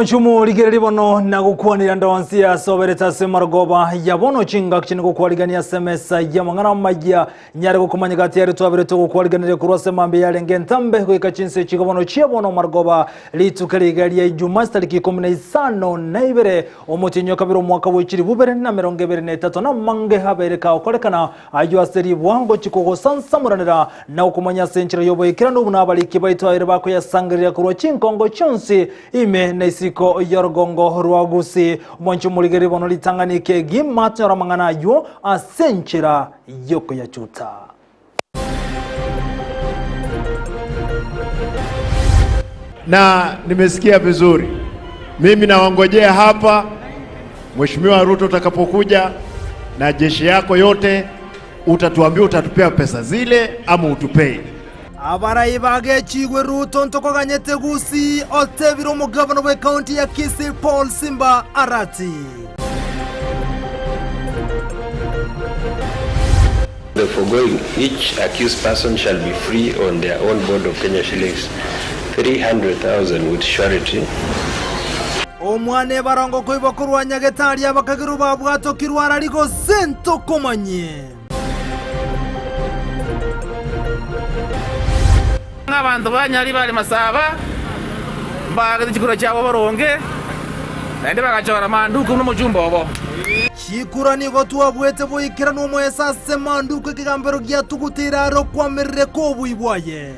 Omwanchumu rigereria bono na gokwanera ndonsi ase oberete ase marogoba ya bono chingaki chine gokwarigania ase emesa y'amang'ana amaya nyare gokomanya gati yare twabere togokwariganeria korwa ase mambia yarenge entambe goika chinse chiga bono chia bono marogoba rituko riga ria Ijumaa chitariki 12 omotienyi o kabere omwaka bwe chilifu bibere na emerongo ebere na etato na amange abeire kagokorekana Ayio ase ribwa ngochia kogosansamoranera na gokomanya ase enchera y'oboikeranu buna abariki baito aire bakoyasangereria korwa chinkongo chionsi ime na isiko y'orogongo rwa Gusii. Mwanche omorigererie bono ritang'ani kegima tonyore amang'ana ayio ase enchera y'okoyachuta. Na nimesikia vizuri. Mimi nawangojea hapa Mheshimiwa Ruto utakapokuja na jeshi yako yote, utatuambia utatupea pesa zile ama utupei. Abarai bagechigwe Ruto ntokoganyete Gusii, otebire omogavana bw'ekaunti ya Kisii Paul Simba Arati. The foregoing, each accused person shall be free on their own bond of Kenya shillings 300,000 with surety. Omwana ebarongo koibwa korwa nyagetari abakagerwa babwatokirwe arari gose ntokomanyie. Ng'a abanto ba Nyaribari Masaba mbaagete chikura chiabo boronge, naende bagachora Manduku buna omochumba obo. Chikura nigo twabuete boikeranu omoeso ase Manduku ekegambero giatuguteire are okwamerire kw'obui bwaye.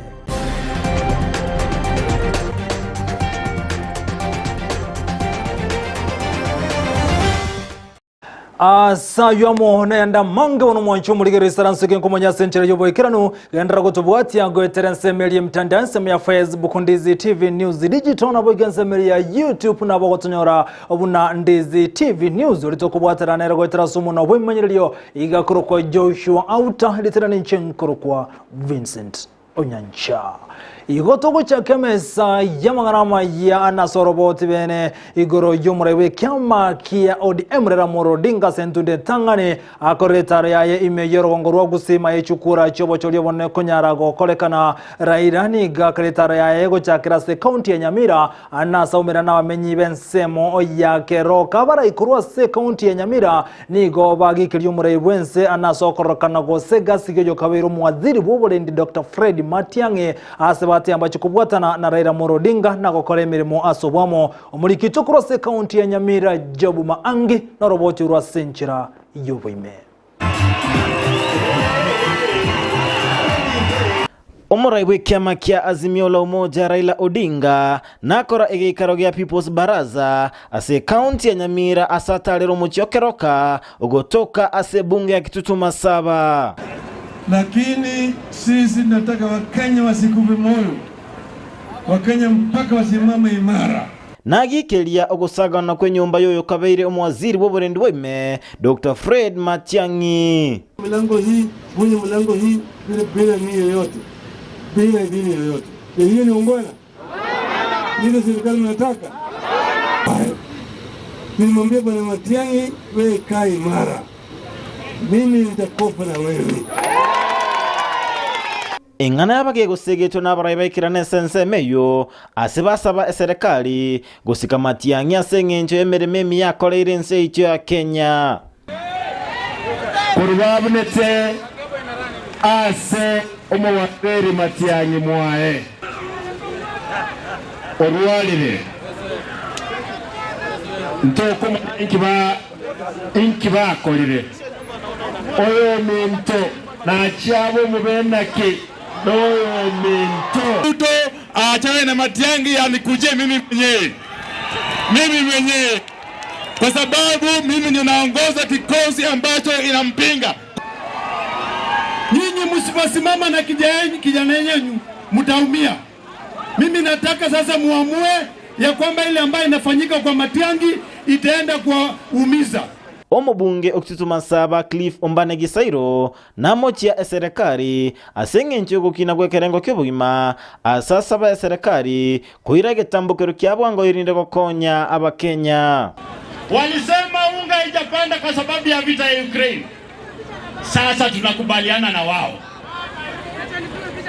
Ase ayio amo nayande amange bono mwanche omorigereria isaranso eke nkomanya ase enchera y'oboikeranu, genderera gotobwatia goetera ensemo eria emitandao ensemo ya Facebook Ndizi TV News Digital naboigo ensemo eria ya YouTube nabo ogotonyora buna Ndizi TV News oria tokobwatera nere goetera ase omonwa bw'ebimanyererio iga korokwa Joshua Auta ritera ninche nkorokwa Vincent Onyancha. Igo togochaka emesa y'amang'ana amaya nase oroboti bene igoro y'omorai bw'ekiama kia ODM Raila Amolo Odinga ase entunde entang'ani akorire etaro yaye ime y'orogongo rwa Gusii maye chikura chi'obochori obonene konyara gokorekana. Raila nigo akore etaro yaye gochakera ase ekaunti ya Nyamira nase aumera nabamenyi b'ensemo ya Keroka abarai korwa ase ekaunti ya Nyamira Nigo bagikeria omorai bw'ense ase okororokana gose Gasige oyokabeire omwaziri bw'oborendi Doctor Fred Matiang'i ase batiambache kobwatana na Raila Amolo Odinga na gokora emeremo ase obwamo. Omoriki oito korwa ase ekaunti ya Nyamira Job Maangi noroboti orwo ase enchera y'oboime. Omorai bw'ekiama kia Azimio la Umoja Raila Odinga nakora egeikaro gia People's Baraza ase ekaunti ya Nyamira ase atarire omochie o Keroka ogotoka ase ebunge ya Kitutu Masaba. Lakini sisi tunataka Wakenya wasikufe moyo, Wakenya mpaka wasimame imara. Nagikeria ogosagana kw'enyomba y'oyokabeire omowaziri bw'oborendi bwaime, Doctor Fred Matiang'i. Milango hii, vunja mlango hii bila bila nia yoyote, bila idhini yoyote. Je, hiyo ni ungwana? Hizo serikali mnataka? Nilimwambia Bwana Matiang'i, wewe kaa imara, mimi nitakopa na wewe. Eng'ana y'abagegosegetwe nabarai baikirane ase ensemo eyio, ase basaba eserekari gosika Matiang'i ase engencho y'emeremo emiya akoreire ense yaito ya Kenya. Korwa babunete ase omowaziri Matiang'i mwaye orwarire, ntokomanya inki ba inki bakorire. Oyominto nachie abe omobenaki, na oyominto. Ruto aachane na Matiang'i anikujie mimi mwenyewe, mimi mwenyewe kwa sababu mimi ndio naongoza kikosi ambacho inampinga. Nyinyi msiposimama na kijana yenyu mtaumia. Mimi nataka sasa muamue ya kwamba ile ambayo inafanyika kwa Matiang'i itaenda kuwaumiza. Omobunge o Kitutu Masaba Cliff Ombane Gisairo namochia eserekari ase engencho y'ogokina gw'ekerengo ki'obogima ase asaba eserekari koira egetambokero kia bwango erinde gokonya Abakenya. Walisema unga haijapanda kwa sababu ya vita ya Ukraine. Sasa tunakubaliana na wao,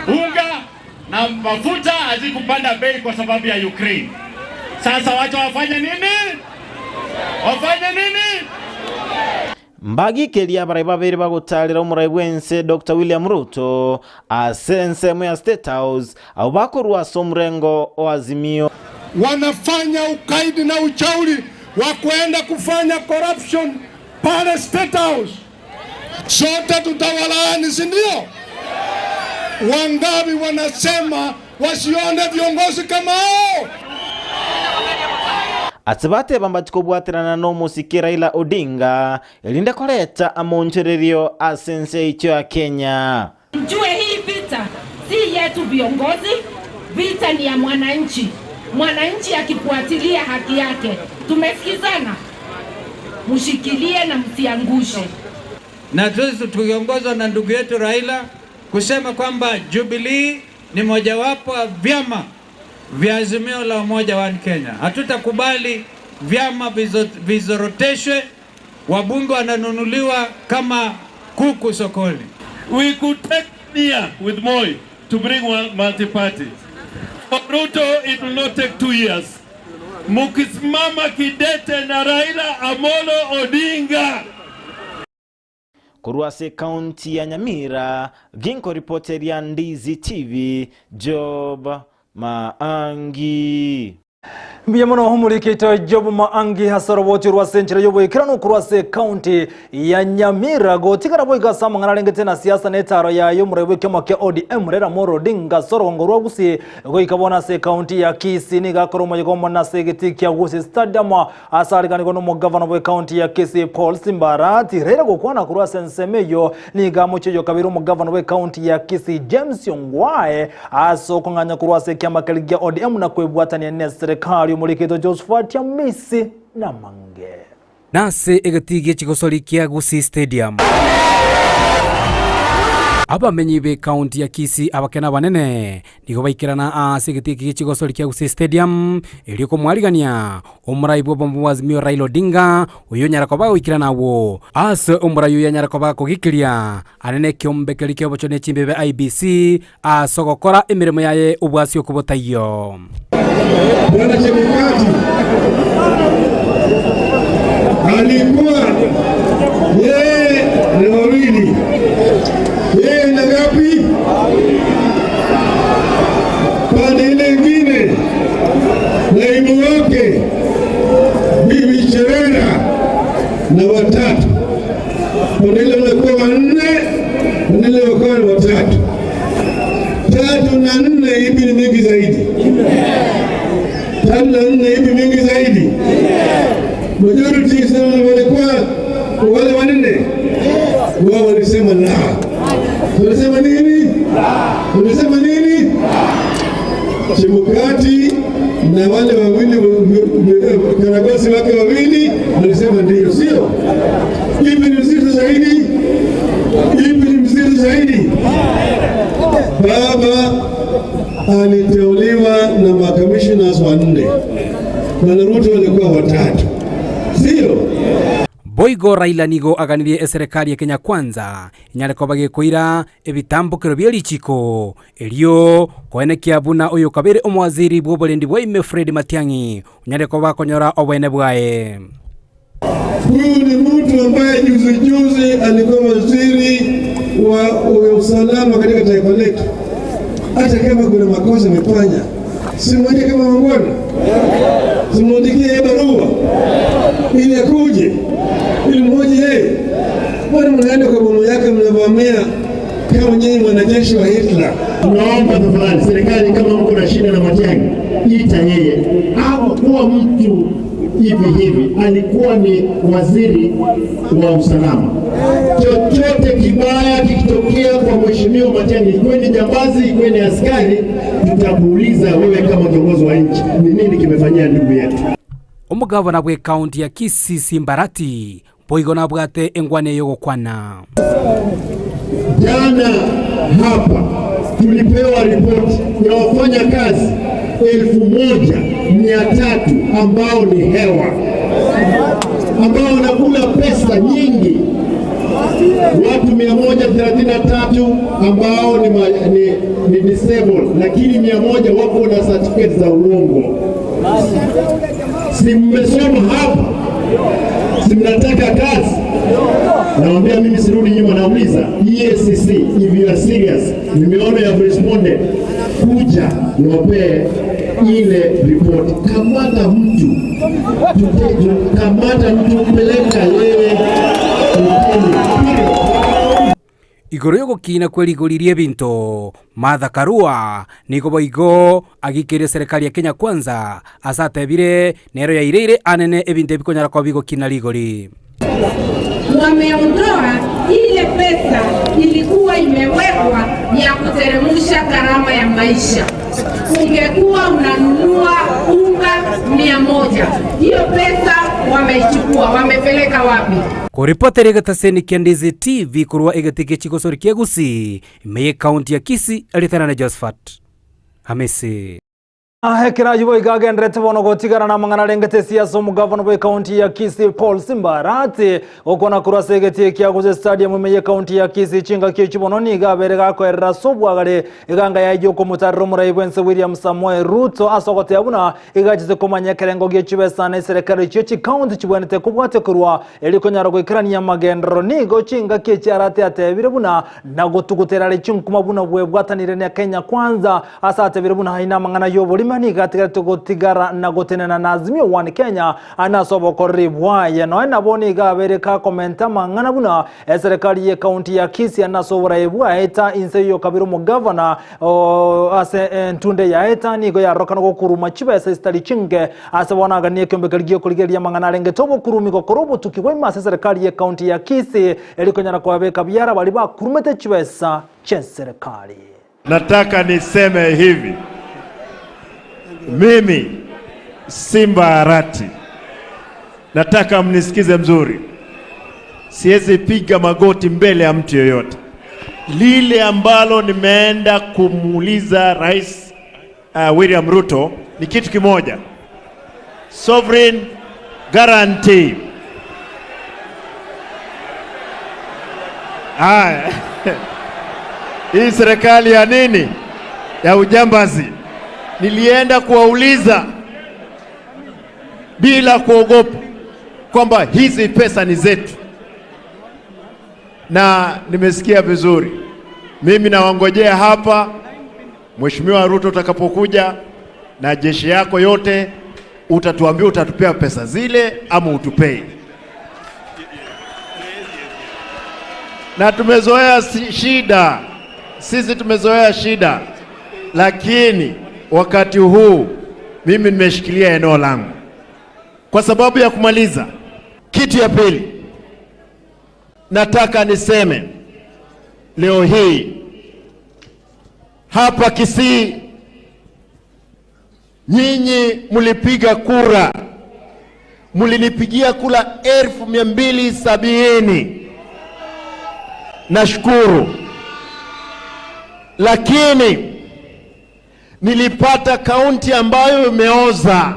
unga na mafuta hazikupanda bei kwa sababu ya Ukraine. Sasa wacha wafanye nini? Wafanye nini? Mbagikerie abarai babere bagotaarera omorai bw'ense Doctor William Ruto ase ensemo ya State House, abwo bakorwa ase omorengo o Azimio. Wanafanya ukaidi na uchauri wa kuenda kufanya corruption pale State House. Sote tutawalaani, si ndio? Wangapi wanasema wasione viongozi kama hao? Ase bateba mbachi kobwaterana nomosike Raila Odinga erinde koreta amonchorerio ase ense yaito ya Kenya. Mjue hii vita si yetu viongozi, vita ni ya mwananchi. Mwananchi akifuatilia haki yake. Tumesikizana? Mshikilie na msiangushe. Na sisi tukiongozwa na ndugu yetu Raila kusema kwamba Jubilee ni mojawapo wa vyama vya Azimio la Umoja wa Kenya. Hatutakubali vyama vizoroteshwe, wabunge wananunuliwa kama kuku sokoni. We could take year with Moi to bring one multi-party. For Ruto, it will not take 2 years. Mukisimama kidete na Raila Amolo Odinga. Korwa ase ekaunti ya Nyamira, ginko ripoteria Ndizi TV, Job Maangi. Mbuya mono omorikeito Job Maangi ase oroboti orwa ase enchera y'oboikeranu korwa ase ekaunti ya Nyamira gotigara boigo ase amang'ana arengete na siasa na etaro yaye omorwai bw'ekiama kia ODM Raila Amolo Odinga ase orogongo rwa Gusii goika bono ase ekaunti ya Kisii nigo akora omoyega omonene ase egetii kia Gusii Stadium ase areganigwe nomogavana bw'ekaunti ya Kisii Paul Simba Arati Raila gokwana korwa ase ensemo eyio nigo amochie oyo kabere omogavana bw'ekaunti ya Kisii James Ongwae ase okong'anya korwa ase ekiama keria gia ODM na kwebwatania neserikari omorikito Josephat Amisi Namange. Nase egetii gie chigosori kia Gusii Stadium. Abamenyi b'ekaunti ya Kisii abake na abanene nigo baikerana aase egetii eke gie chigosori kia Gusii Stadium erio komwarigania omorai bw'obomo bwa Azimio Raila Odinga oyio onyara koba agoikerana agwo ase omorai oyio anyare koba akogikiria anene ekiombe keria ki'obochori ne chimbebe IEBC ase ogokora emeremo yaye obwasi okwo botaiyo. Bwana Chebukati alikuwa yeye ni wawili, yeye na ngapi? Pande ile ingine naibu wake Bibi Cherera na watatu, pande ile walikuwa wanne, pande ile wakawa ni watatu. Tatu na nne, ipi ni mingi zaidi? Tatu na nne, ipi mingi zaidi? Majority sema walikuwa wale wanne, wao walisema la. Walisema nini? Walisema nini? Chebukati na wale wawili karagosi wake wawili walisema ndio, sio? Ipi ni mzito zaidi? Ipi ni mzito zaidi? Baba aliteuliwa na makamishnas wanne, Bwana Ruto walikuwa watatu, sio? Boigo Raila nigo aganirie eserekari ya Kenya Kwanza enyare koba gekoira ebitambokero bie richiko erio koenekia buna oyo kabere omowaziri bw'oborendi bwa ime Fred Matiang'i onyare koba akonyora oboene bwaye. Huyu ni mtu ambaye juzi juzi alikuwa waziri wa usalama katika taifa letu. Hata kama kuna makosa amefanya, simwandike kama mangwana, simwandikie yeye barua ili akuje, ili mmoja yeye. Mbona mnaenda kwa bomu yake mnavamia kama nyinyi mwanajeshi wa Hitler? Tunaomba tafadhali serikali, kama mko na shida na Matiang'i, ita yeye. Hakuwa mtu hivi hivi, alikuwa ni waziri wa usalama. Chochote kibaya kikitokea kwa mheshimiwa Matiang'i, ikiwe ni jambazi, ikiwe ni askari, tutakuuliza wewe kama kiongozi wa nchi, ni nini kimefanyia ndugu yetu. Omogavana bw'ekaunti ya Kisii Simbarati boigo nabwate engwana ey'ogokwana. Jana hapa tulipewa ripoti ya wafanyakazi elfu moja mia tatu ambao ni hewa, ambao wanakula pesa nyingi, watu mia moja thelathini na tatu ambao ni disabled, lakini mia moja wako na certificate za uongo. Si mmesoma hapa? Si mnataka kazi? Naambia mimi sirudi nyuma, nauliza EACC, if you are serious, nimeona you have responded, kuja niwapee ile report. Kamata mtu Tute- kamata mtu, peleka yeye kotini. Period. Igoro yogokina kwe rigori ria ebinto, Martha Karua nigo boigo agikeire serikali ya Kenya Kwanza ase atebire nero yaireire anene ebinto ebikonyara koba bigokina rigori. Wameondoa ile pesa ilikuwa imewekwa ya kuteremsha gharama ya maisha. Ungekuwa unanunua unga 100, hiyo pesa wameichukua, wamepeleka wapi? Koripotera egetaseni kia Ndizi TV korwa egeti gie chigosori kia Gusii, ime y'ecounty ya Kisii, Eritana na Josephat Hamisi. Ekero boigo agenderete bono gotigana na amang'ana arengete esiasa omogavana bwe county ya Kisii Paul Simba Arati gokwana korwa ase egetii kia Gusii Stadium ime ye county ya Kisii chingaki echi bono nigo abere gakoerera ase obwagare eganga yaye okomotarera omorai bwense William Samoei Ruto ase ogoteeba buna igachete komanya ekerengo gie chibesa na eserekari chie chikaunti chibwenerete kobwatia korwa eri konyara goikerania amagenderero. Nigo chingaki echi Arati atebire buna na gotugutera are chinkuma buna bwebwatanire na Kenya Kwanza ase atebire buna aina amang'ana y'oborima nigo atigarete gotigara na gotenena na Azimio One Kenya ane ase obokoreri bwaye. Nonya nabo nigo abeire gakomenta amang'ana buna eserekari y'ecounty ya Kisii ane ase oborai bwaeta inse y'okabere omogavana ase entunde yaeta nigo yarorokana gokuruma chibesa chitari chinke ase bono aganie ekeombe gi'okorigereria amang'ana arengete obokurumi gokora obotuki bwa ime ase eserekari y'ecounty ya Kisii erikonyara koabeka biara baria bakurumete chibesa chi'eserekari. Nataka niseme hivi, mimi Simba Arati, nataka mnisikize mzuri, siwezi piga magoti mbele ya mtu yoyote. Lile ambalo nimeenda kumuuliza Rais William Ruto ni kitu kimoja, sovereign guarantee. Haya, hii serikali ya nini ya ujambazi, nilienda kuwauliza bila kuogopa kwamba hizi pesa ni zetu, na nimesikia vizuri. Mimi nawangojea hapa, Mheshimiwa Ruto utakapokuja na jeshi yako yote, utatuambia utatupea pesa zile ama utupei. Na tumezoea shida, sisi tumezoea shida, lakini wakati huu mimi nimeshikilia eneo langu kwa sababu ya kumaliza. Kitu ya pili nataka niseme leo hii hapa Kisii, nyinyi mlipiga kura, mlinipigia kura 270,000. Nashukuru, lakini nilipata kaunti ambayo imeoza.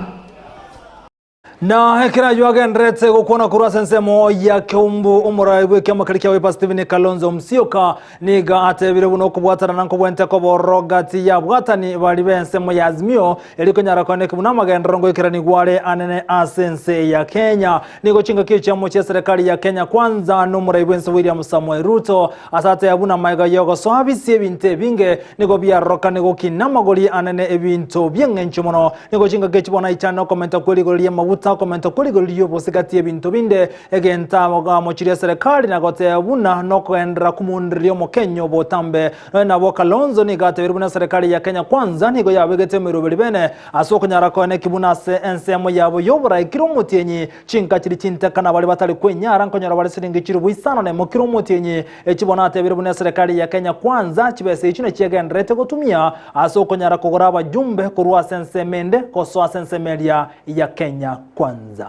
Na ekero aywo agenderete gokwana korwa ase ensemo ya Keumbu omorai bwa ekiama keria kia Wiper Stephen Kalonzo Musyoka niga atebire buna okobwatana na nkobwente kobororo gati ya abwatani bari ba ensemo ya Azimio erikonyara koaneka buna amagenderero ngoikeraniwa are anene ase ense ya Kenya. Nigo chingaki chiamo chia serikali ya Kenya Kwanza na omorai bwa ense William Samoei Ruto ase ateba buna amaiga ya ogosoa bisia ebinto ebinge nigo biarorokane gokina amagori anene ebinto bi'eng'encho mono. Nigo chingaki chibona ichane okomenta kwa rigori ria amaguta okomenta kwa rigori ria obosigati ebinto binde egento amochirie serikali na goteba buna nokoenderera komondereria omokenyo obotambe. Nonya nabo Kalonzo nigo atebire buna serikali ya Kenya Kwanza nigo yabegete emeroberi bene ase okonyara koeneki buna ase ensemo yabo y'oborai kera omotienyi chinka chiri chinteka na baria batari kwenyara nkonyora bare siringi chirubu isano na emo kera omotienyi. Echi bono atebire buna eserekari ya Kenya Kwanza chibesa echi nachiegendererete gotumia ase okonyara kogora abajumbe korwa ase ensemo ende gosoa ase ensemo eria ya Kenya Kwanza.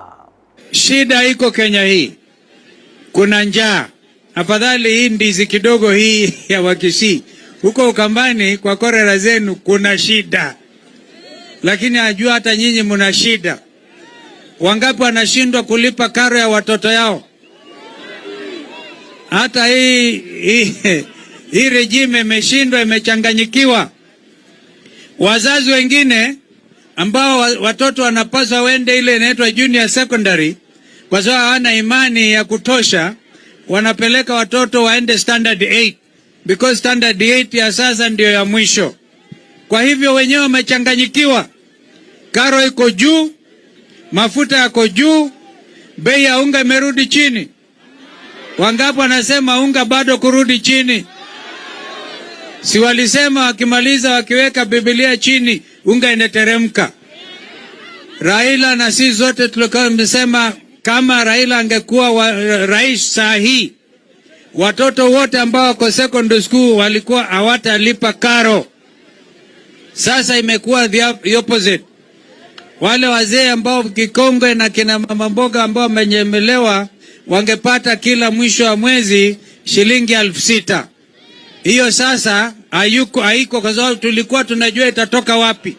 Shida iko Kenya hii, kuna njaa. Afadhali hii ndizi kidogo hii ya Wakisii huko Ukambani kwa korera zenu kuna shida, lakini ajua hata nyinyi mna shida. Wangapi wanashindwa kulipa karo ya watoto yao? Hata hii regime imeshindwa, imechanganyikiwa. Wazazi wengine ambao watoto wanapaswa waende ile inaitwa junior secondary, kwa sababu hawana imani ya kutosha, wanapeleka watoto waende standard 8 because standard 8 ya sasa ndio ya mwisho. Kwa hivyo wenyewe wamechanganyikiwa, karo iko juu, mafuta yako juu, bei ya unga imerudi chini. Wangapi wanasema unga bado kurudi chini? Si walisema wakimaliza wakiweka Biblia chini unga inateremka. Raila na sisi zote tulikuwa tumesema kama Raila angekuwa rais saa hii, watoto wote ambao wako secondary school walikuwa hawatalipa karo. Sasa imekuwa the opposite. Wale wazee ambao kikongwe na kina mama mboga ambao wamenyemelewa wangepata kila mwisho wa mwezi shilingi 6,000. Hiyo sasa hayuko, haiko kwa sababu tulikuwa tunajua itatoka wapi.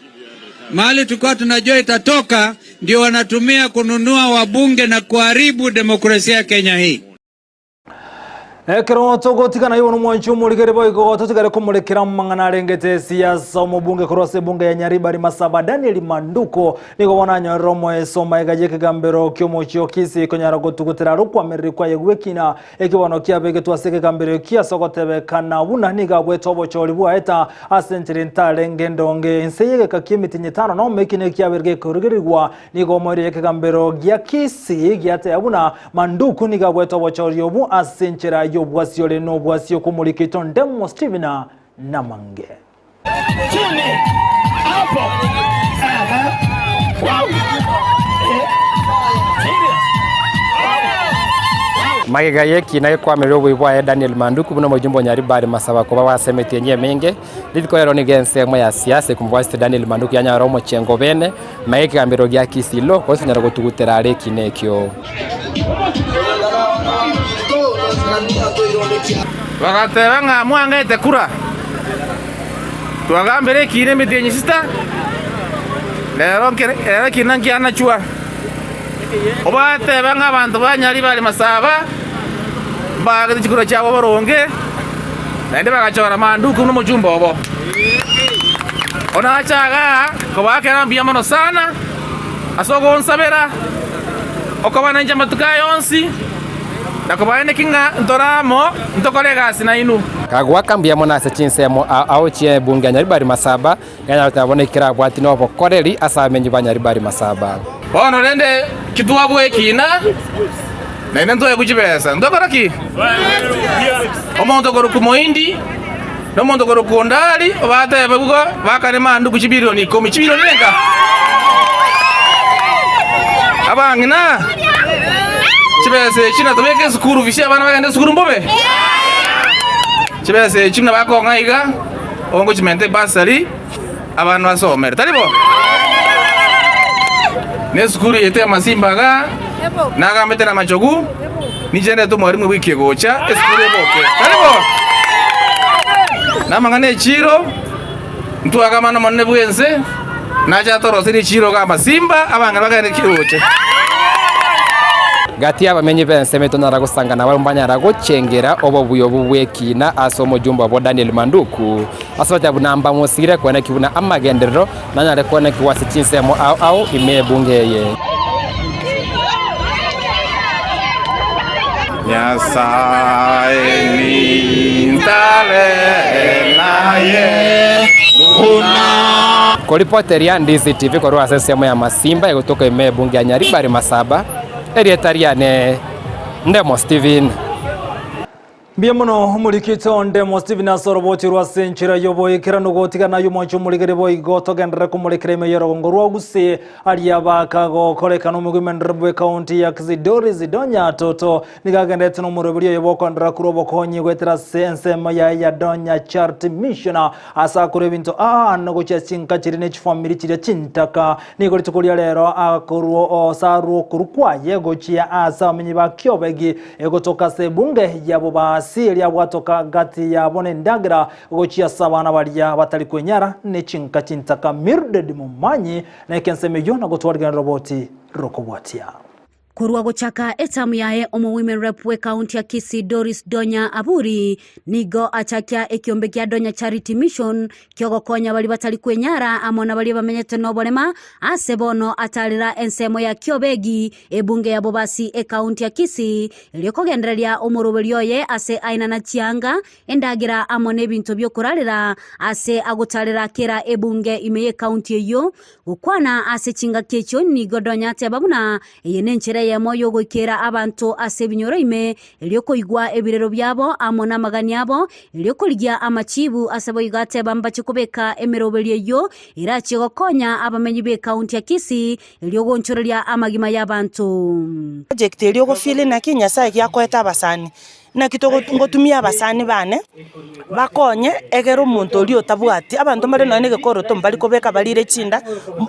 Mahali tulikuwa tunajua itatoka ndio wanatumia kununua wabunge na kuharibu demokrasia ya Kenya hii. Ekero togotigana ibo nomwanchi omorigere boigo totigare komorekera mang'ana arengete siasa omobunge korwa ase ebunge ya Nyaribari Masaba Daniel Manduko nigo bono anyorere omoeso maiga ya ekegambero kia omochie o Kisii konyara gotugutera aro okwamereri kwaye gwekina ekibono kiabegetwe ase ekegambero ekio ase ogotebekana buna nigo abwete obochori bwaeta ase enchera entarenge endonge ense y'egeka kia emitinyi etano nomo eki nigo kiabeire gekorigerigwa nigo omoerio ekegambero gia Kisii giateba buna Manduku nigo abwete obochori obu ase enchera y'obwasi ore na obwasi okomorika Ndemo Steven Namange. Chini hapo. Wow. Magega yeki na gekwamerera oboi bwaye Daniel Manduku buna omojumbe o Nyaribari Masaba koba basemetie enye emenge rituko rero nigo ensemo ya siasa ekomobwasete Daniel Manduku yanyara omochengo bene maye ekegambero gia Kisii Law gose gotugutera are ekina ekio. Bagateba ng'a mwang'ete kura twagambire ekina emitienyi sita rero rero ekina nkianachwa obateba ng'a abanto ba Nyaribari Masaba mbagete chikura chiabo boronge naende bagachora Manduku na omochumba obo onachaga kobakera mbuya mono sana ase ogonsabera okoba nainche amatuko aya yonsi na kobaene ng'a ntoramo ntokore egasi nainu. Kagwaka mbuya mono ase chinsemo ao chie ebunge ya Nyaribari Masaba ganyara goteba ekero abwati na obokoreri ase abamenyi ba Nyaribari Masaba. Bono rende kitwabwa ekina naende ntwaegwa chibesa ntokora ki? Omonto okorokwa Moindi na omonto okorokwa Ondari obatebe buga bakane Manduku chibilioni ikomi chibilioni renga abang'ina chibesa echi natobeka esukuru fees abana bagende esukuru mbobe chibesa echi buna bakong'a iga ongochimenta ebasari abana basomere tari bo na esukuru yaito ya Masimba iga nagambete na Machogu ninche ndete omwarimu ewiki egocha esukuru eboke tari bo namang'ana echiro ntwagamana omonene bwa ense nacha atoroserie echiro iga Masimba abang'ina bagende kiroche. Gati abamenyi b'ensemo etonyara gosangana barabwo mbanyara gochengera obobuya obu bw'ekina ase omojumbe obo Daniel Manduku ase bateba buna mbamosigire kweneki buna amagenderero nanyare kwenekigwa ase chinsemo ao ao ime ebunge eye. Nyasaye nintare naye buna. Koripoteria Ndizi TV korwa ase ensemo ya Masimba egotoka ime ebunge ya Nyaribari Masaba erieta riane Ndemo Steven. Mbuya mono omorikito Ndemo Steven ase oroboti rwa ase enchera y'oboikeranu gotigana naye omwancho omorigere boigo togenderere komorekera ime y'orogongo rwa Gusii aria bakagokorekana omogwimendero bwe county ya Kisii Doris Donya Toto nigo agenderete na omoroberi oyo bokondera korwa obokonyi goetera ase ensemo yaye ya Donya Charity Mission ase akora ebinto aano gochia chinka chiri na chifamiri chiria chintaka nigo rituko ria rero akorwo osarwo okoru kwaye gochia ase abamenyi ba Kiobegi egotoka ase ebunge yabo basi eria bwatoka gati yabo na endagera gochia ase abana baria batari kwenyara na chinka chintaka Mildred Momanyi na ekensemo eywo na gotwarigana roboti rokobwatia. Korwa gochaka etamu yaye omo Women Rep we county ya Kisii Doris Donya Aburi nigo achakia ekiombe kia Donya Charity Mission kiogokonya baria batari kwenyara amo na baria bamenyete noborema ase bono atarera ensemo ya Kiobegi ebunge ya Bobasi ecounty ya Kisii erio kogendereria omoroberio oye ase aenana chianga endagera amo nebinto biokorarera ase agotarera kera ebunge ime yecounty eyio. Gokwana ase chingaki echio nigo Donya ateba buna eye nenchera eyemo yogoikera abanto ase ebinyoro ime erio koigwa ebirero biabo amo namagani abo erio korigia amachibu ase boigo ateba mbache kobeka emeroberio eyio erachie gokonya abamenyi b'ecounty ya Kisii erio gonchoreria amagima y'abanto. Project eria ogofeel naki Nyasaye giakoete abasani, naki togo ngotumia abasani bane, bakonye egere omonto oria otabwati, abanto mbare nonye na egekoroto mbari kobeka barire chinda,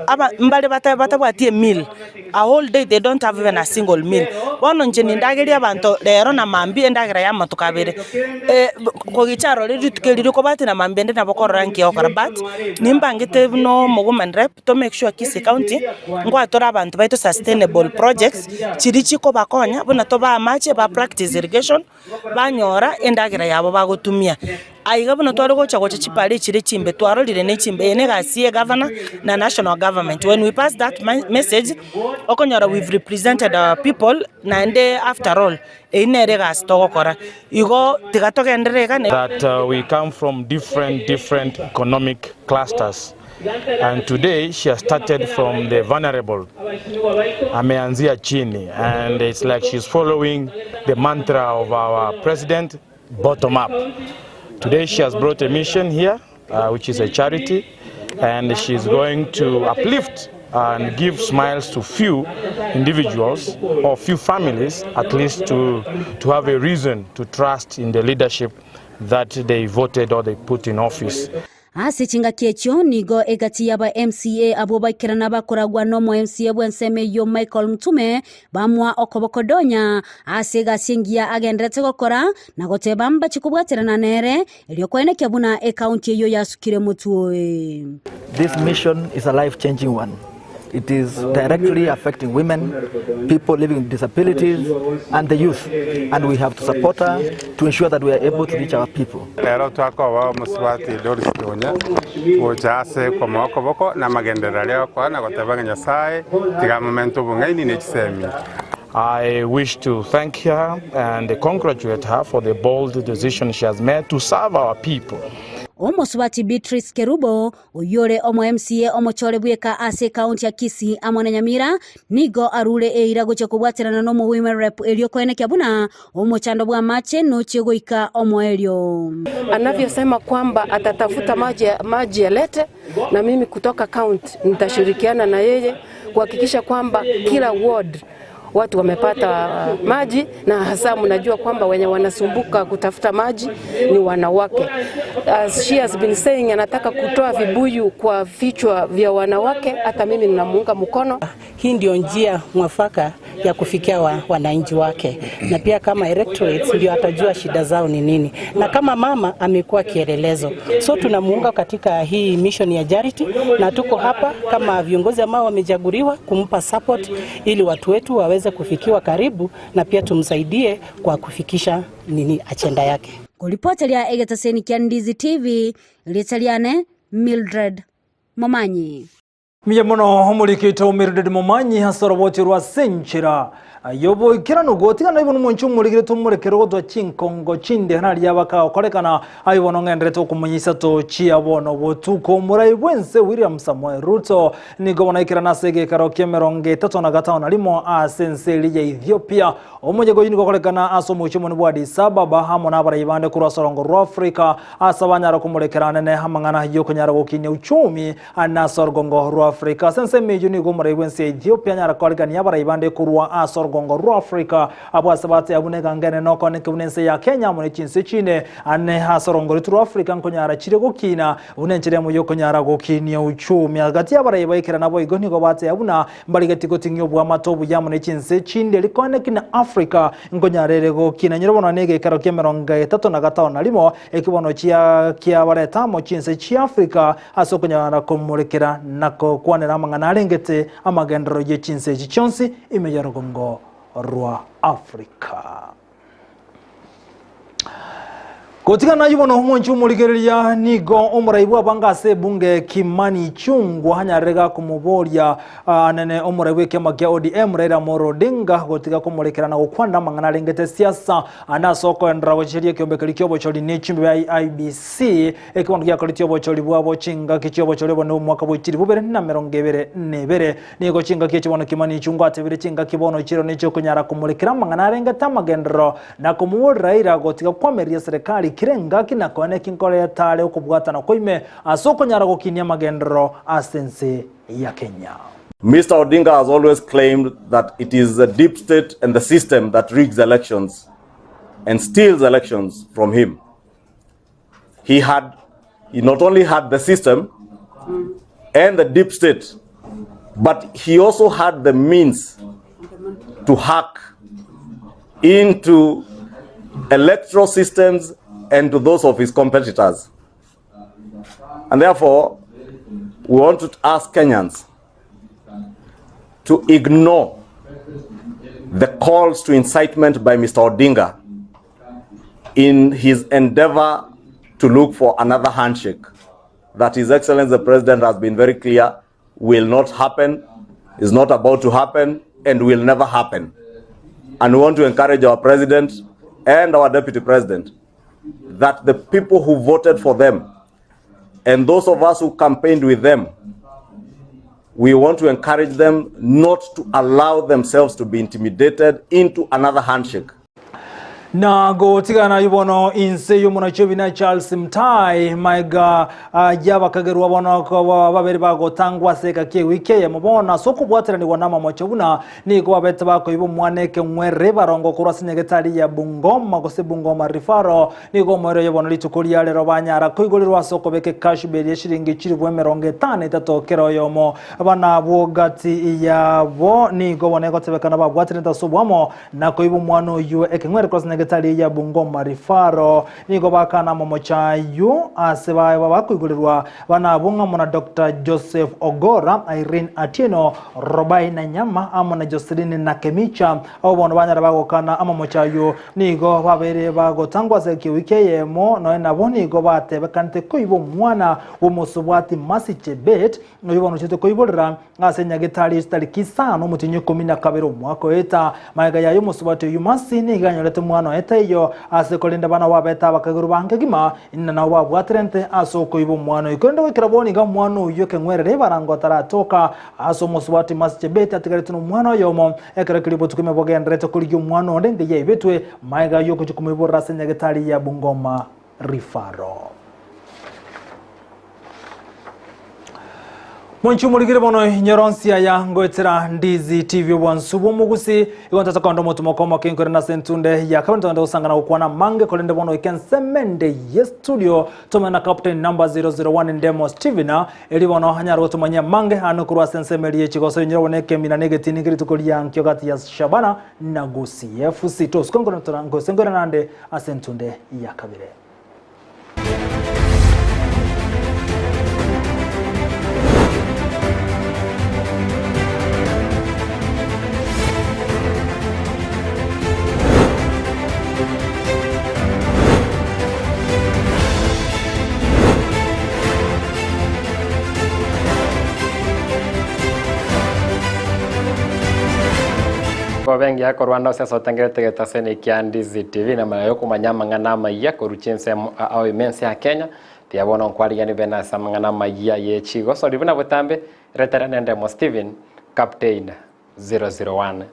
aba mbare bata batabwati emeal, a whole day they don't have even a single meal. Bono inche nindagerie abanto rero na mambia endagera ya amatuko abere, kogicha arore rituko erio rikobwatia na mambia ende nabo okorora nki ogokora but, nimbangete buna omowoman rep. To make sure Kisii County ngwatore abanto baito sustainable projects chiria chikobakonya buna tobae amache ba practice irrigation banyora endagera yabo bagotumia. Aiga buna tware gocha gocha chipara echire chimbe twarorire ne chimbe eye ne egasi ya egavana na national government. When we pass that message okonyora we've represented our people naende after all eyio nere egasi togokora. Igo tiga togenderere iga. That we come from different different economic clusters and today she has started from the vulnerable ameanzia chini and it's like she's following the mantra of our president bottom up today she has brought a mission here uh, which is a charity and she's going to uplift and give smiles to few individuals or few families at least to, to have a reason to trust in the leadership that they voted or they put in office. Ase chingaki echio nigo egati y'aba MCA abwo baikerana bakoragwa nomo MCA bw'ensemo eyio Michael Mtume bamoa okoboko donya ase egasi engiya agenderete gokora na goteba mbache kobwaterana nere erio koenekia buna ecounty eyio yasukire motwe. This mission is a life changing one. It is directly affecting women, people living with disabilities, and the youth. And we have to support her to ensure that we are able to reach our people. Rero twakoba omosubati Doris Donya gocha ase komoa okoboko na amagenderero aria agokoa na goteba ng'a Nyasae tiga amomente obong'aini ne chisemi. I wish to thank her and congratulate her for the bold decision she has made to serve our people. Omosubati Beatrice Kerubo Oyio ore omo MCA omochore bweka ase ekaunti ya Kisii amo na Nyamira nigo arure eira gochia kobwaterana nomo Women Rep erio koenekia buna omochando bw'amache nochie goika omoerio. Anavyosema kwamba atatafuta maji, maji alete, na mimi kutoka county nitashirikiana na yeye kuhakikisha kwamba kila ward watu wamepata maji, na hasa mnajua kwamba wenye wanasumbuka kutafuta maji ni wanawake. As she has been saying, anataka kutoa vibuyu kwa vichwa vya wanawake, hata mimi ninamuunga mkono. Hii ndio njia mwafaka ya kufikia wa, wananchi wake, na pia kama electorates ndio atajua shida zao ni nini, na kama mama amekuwa kielelezo, so tunamuunga katika hii mission ya charity, na tuko hapa kama viongozi ambao wamechaguliwa kumpa support ili watu wetu waweze kufikiwa karibu, na pia tumsaidie kwa kufikisha nini agenda yake. Koripoteria egetaseni kia Ndizi TV, rieta riane Mildred Momanyi. Mbuya mono omoriki oito Mildred Momanyi ase oroboti rwa Senchera yoboikeranu gotigana naye bono omonche omorigire tomorekere ogotwa chinkongo chinde naria bakagokorekana aye bono ng'enderete okomanya isato chia bono botuko. Omorai bwense William Samoei Ruto nigo bono aikerana ase egekaro ki'emerongo etato na gatano na rimo ase ense eria ya Ethiopia. Omoyega oyio nigo okorekana ase omochie omonene bwa Addis Ababa amo nabarai bande korwa ase orongo rwa Africa ase abanyara komorekera anene amang'ana y'okonyara gokinia uchumi Ase orogongo rwa Afrika. Ase ensemo eyio nigo omorai bw'ense ya Ethiopia anyare koarigania abarai bande korwa ase orogongo rwa Afrika, abwo ase bateba buna eganga enene okooneke buna ense ya Kenya amo ne chinse chinde ane ase orogongo rwaito rwa Afrika nkonyara chire gokina buna enchera emo y'okonyara gokinia uchumi. Gati y'abarai baikera naboigo nigo bateba buna mbarigeti goting'ia oboamate obuya amo ne chinse chinde rikooneki na Afrika nkonyara ere gokina. Nyora bono negekero ki'emerongo etato na gatano na rimo ekibono chia kiabareta amo chinse chi'Afrika Ase okonyara komorekera na gokwanera amang'ana arengete amagenderero ye chinse echi chionsi ime y'orogongo rwa Africa. Gotigana ayio bono omonche omorigereria nigo omorai bw'abange ase ebunge Kimani Ichung'wa anyarire gakomoboria anene omorai bw'ekiama kia ODM Raila Amolo Odinga gotiga komorekera na gokwana amang'ana arengete siasa ande ase okoenderera gochicheria ekiombe keria kiobochori ne chimbe bia IEBC ekibondo giakoretie obochori bwabo chingaki chiobochori obonene bw'omwaka bwe chilifu bibere na emerongo ebere na ebere. Nigo chingaki echi bono Kimani Ichung'wa atebire chingaki bono chiro nechikonyara komorekera amang'ana arengete amagenderero na komoborera Raila gotiga kwamereria serikali kera engaki na koena eki nkoreta are okobwatana kwaime ase okonyara gokinia amagenderero ase ense ya Kenya. Mister Odinga has always claimed that it is the deep state and the system that rigs elections and steals elections from him. He had he not only had the system and the deep state, but he also had the means to hack into electoral systems and to those of his competitors. And therefore, we want to ask Kenyans to ignore the calls to incitement by Mr. Odinga in his endeavor to look for another handshake that His Excellency the President has been very clear will not happen, is not about to happen, and will never happen. And we want to encourage our President and our Deputy President that the people who voted for them and those of us who campaigned with them, we want to encourage them not to allow themselves to be intimidated into another handshake. Na gotigana ayio bono inse y'omonachi obina Charles Mtai maiga y'abakagerwa bono babere bagotangwa ase ekaki ewiki eyemo bono ase okobwateranigwa namamocho buna nigo babete bakoiba omwana ekeng'were barongo korwa ase nyagetari ya Bungoma gose Bungoma Referral nigo omoerio oyo bono rituko ria rero banyara koigorerwa ase okobeka ekashuba eria eshiringi chilifu emerongo etano etato kera oyomo bana abwo gati yabo nigo bono egotebekana babwateranete ase oboamo Na koiba omwana oyio ekeng'were korwa ase nyagetari ya Bungoma Referral, nigo bakana amamocho ayio ase baye bakoigorerwa bana abwo ng'amo na Doctor Joseph Ogora, Irene Atieno, Robai Nanyama amo na Joseline Nakemicha. Abwo bono banyara bagokana amamocho ayio nigo babeire bagotangwa ase ewiki eyemo nonya nabo nigo batebekanete koiba omwana bw'omosobwati Mercy Chebet oyio bono ochete koiborera Ase nyagetari chitariki isano omotienyi ikomi na kabere omwaka oeta, magega yaye omosubati oyio Mercy nigo anyorete omwana oye taiyo ase korende abana babete abakagerwa bange kegima, inina nabo babwaterente ase okoiba omwana oyio. Korende goikera bono iga omwana oyio ekeng'werere ebarango ataratoka ase omosubati Mercy Chebet atigaretwe nomwana oyomo. Ekero keria obotuko ime bogendererete korigia omwana onde enga yaibetwe, magega ayio ogochia komoiborera ase nyagetari ya Bungoma Referral. Mwanchi omorigire bono inyora onsi aya ngoetera Ndizi TV obwansu bw'omogusi igo ntata konda omotumo komo kenkore nase entunde ya kabere ntogende gosangana gokwana mange korende bono ike nsemende ye studio tomena na captain number 001 Ndemo Steven eri bono anyare gotomanyia mange ano korwa ase ensemo eri yechigoso inyora bono ekemina na egetini kerituko ria nkio gati ya Shabana na Gusii FC tosuka ngose nkore nande ase entunde ya kabere. Kobe engiya korwa ande ase otengerete egetaseni kia Ndizi TV na amaya yokomanya amang'ana amayia korwa chinsemo ao ime ense ya Kenya. Tiga bono nkwarigani bene ase amang'ana amayia ye chigosori buna botambe retera nendemo Stephen Captain 001.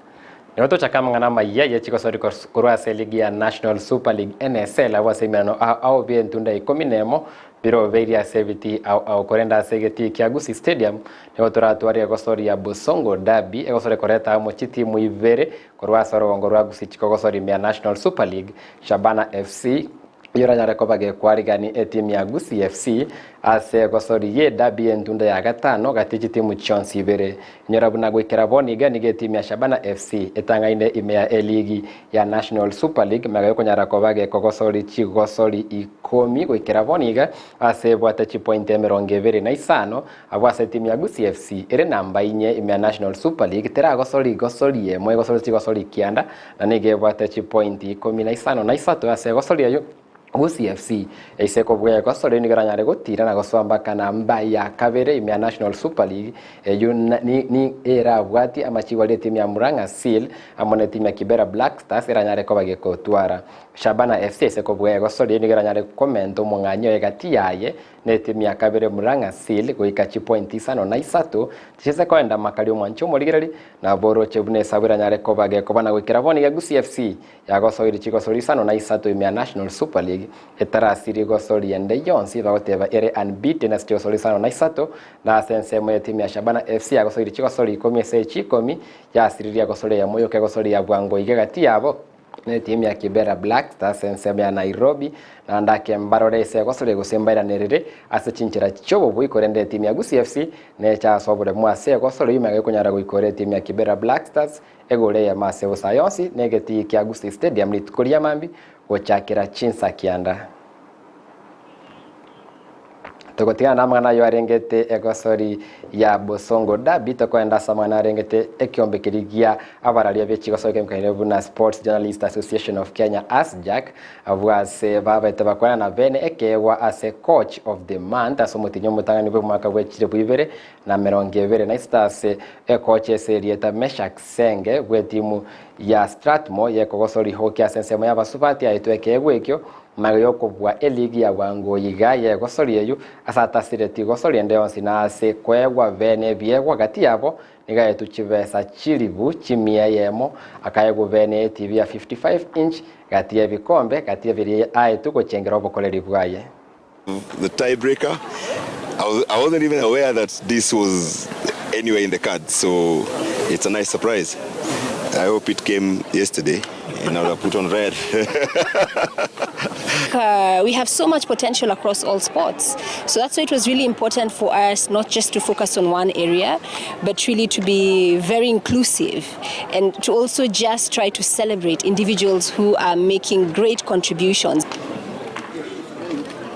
Nigo tochake amang'ana amayia ye chigosori korwa ase eligi ya National Super League NSL abwo ase emerano ao ao bie entunda ikomi nemo Birobeirie ase ebitii ao ao, korende ase egetii kia Gusii Stadium nigo toratware egosori ya Bosongo Derby, egosori ekoreta amo chitimu ibere korwa ase orogongo rwa Gusii chikogosori ime ya National Super League, Shabana FC Yoranyare koba gekwarigani etimu ya Gusii FC ase egosori ye derby y'entunda ya gatano gati chitimu chionsi ibere. Inyora buna goikera bono iga nigo etimu ya Shabana FC etang'aine ime ya eligi ya National Super League magega yokonyara koba gekogosori chigosori ikomi goikera bono iga ase ebwate chipointi emerongo ebere na isano abwo ase etimu ya Gusii FC ere namba inye ime ya National Super League teragosori gosori emo egosori chigosori kianda na nigo ebwate chipointi ikomi na isano na isato ase egosori eyio Gusii FC eise kobua egosori nigo eranyare gotira na gosoa mpaka namba ya kabere ime ya National Super League eyio ni erabwatie amachigo aria etimu ya Murang'a Seal amo na etimu ya Kibera Black Stars eranyare koba gekotwara. Shabana FC eise kobua egosori eyio nigo eranyare komenta omong'anyi oye gati yaye na etimu ya kabere Murang'a Seal goika chipointi isano na isato chichese koenda makari omwancho omorigereri Nabo oroche buna esabu eranyare koba gekoba na goikera bono iga Gusii FC yagosoirie chigosori isano na isato ime ya National Super League etarasirie gosori ende yonsi bagoteba ere unbeaten ase chigosori isano na isato na ase ensemo y'etimu ya Shabana FC yagosoirie chigosori ikomi ase echi ikomi yasiririe egosori eyemo yoka egosori ya bwango iga egati yabo Netimu ya Kibera Black Stars ensemo ya Nairobi, naende ake mbarore ase egosoria gose mbairanerere ase chinchera chi'obobui korende etimu ya Gusii FC neche ase oboremu ase egosoria oyio magega ekonyara goikora etimu ya Kibera Black Stars egore eyemo ase bosa yonsi na egetii kia Gusii Stadium rituko ria mambia gochakera chinsa kianda. Togotigana namang'ana ayio arengete egosori ya Bosongo Derby, tokoenda ase amang'ana arengete ekiombe keria gia abararia be chigosori kemikaine buna Sports Journalists Association of Kenya ASJAK, abwo ase babete bakwana na bene ekeegwa ase Coach of the Month ase omotienyi omotang'ani bw'omwaka bwe chilifu ibere na emerongo ebere na isato ase ekocha ase erieta Meshack Senge bw'etimu ya Strathmore yekogosori hoki ase ensemo y'abasubati aetwe ekeegwa ekio Magega y'okobua eligi ya bwango iga y'egosori eyio, ase atasireti gosori ende yonsi na ase koegwa bene ebiegwa gati yabo, nigo aetwe chibesa chilifu chimia eyemo, akaegwa bene etibi ya 55 inch gati y'ebikombe gati y'ebiria aetwe gochengera obokoreri bwaye. The tiebreaker, I, I wasn't even aware that this was anywhere in the cards, so it's a nice surprise. I hope it came yesterday and I would have put on red. We have so much potential across all sports. So that's why it was really important for us not just to focus on one area, but really to be very inclusive and to also just try to celebrate individuals who are making great contributions.